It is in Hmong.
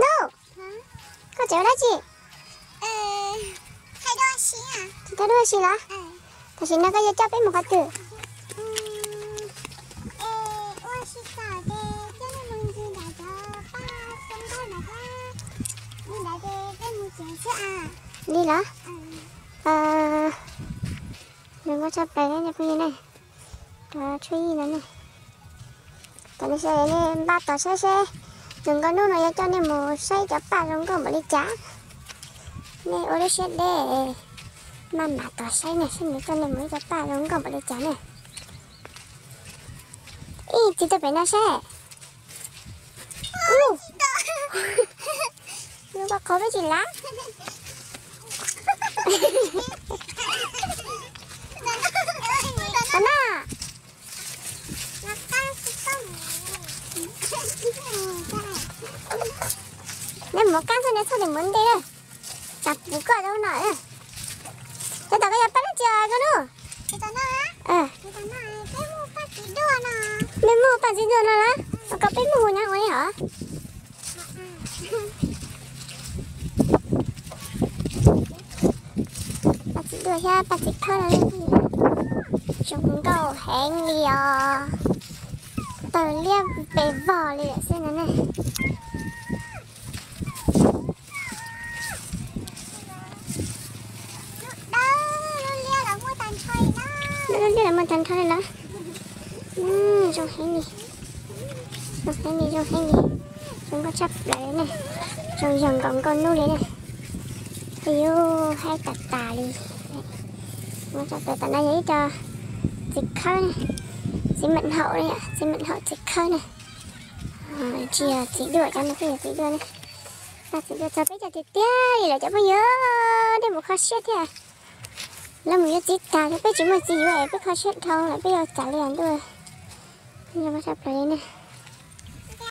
Nub, koj tseem ua dab tsi? Tsis tau dua si los? Tam sim no koj yuav coj peb mus qhov twg? Li los? Zoo nkauj tshaj plaws cov phooj ywg ne, cov tshuaj yij no ne. Tam no nej npaj tos saib seb tus nkauj Nub no yuav coj nej mus saib cov paj zoo nkauj npaum li cas. Nej ua lub siab deb, maj mam tos saib ne, seb nws coj nej mus ib cov paj zoo nkauj npaum li cas ne. Ib txiv tuaj pem no seb. Ub, nws koj qhov peb tsis lav. Tam no, neb mus qab xwb, neb txhob mus ntej lawm, tsam puv koj rau no. Ces tom koj yog paj dab tsi os koj Nub? Mej muag paj txiv duaj no los? Koj peb muag nyob ua li hos. Paj txiv duaj thiab paj txiv khawb no zoo nkauj heev li os. Tawg liab pes vog li lawm xwb no ne. Lub liab los muaj tag nrho li los? Zoo heev li, zoo heev li, zoo heev li, zoo nkauj tshaj plaws ne, zoo yog nkaus nkauj Nub li ne. Peb yuav haib tas tas li. Tam no yog ib co txiv khawb ne, txiv meem haum ne, txiv meem haum txiv khawb ne. Tsis yog txiv duaj, cov no twb yog txiv duaj ne. Paj txiv duaj txog peb cov tiag tiag li lawm cov phooj ywg, nej mus kho siab thiab. Lawv mus yuav txiv tag, peb tsis muaj txiv yuav es peb kho siab dhau lawm peb yuav cas li os ntuj. Zoo nkauj tshaj plaws li ne.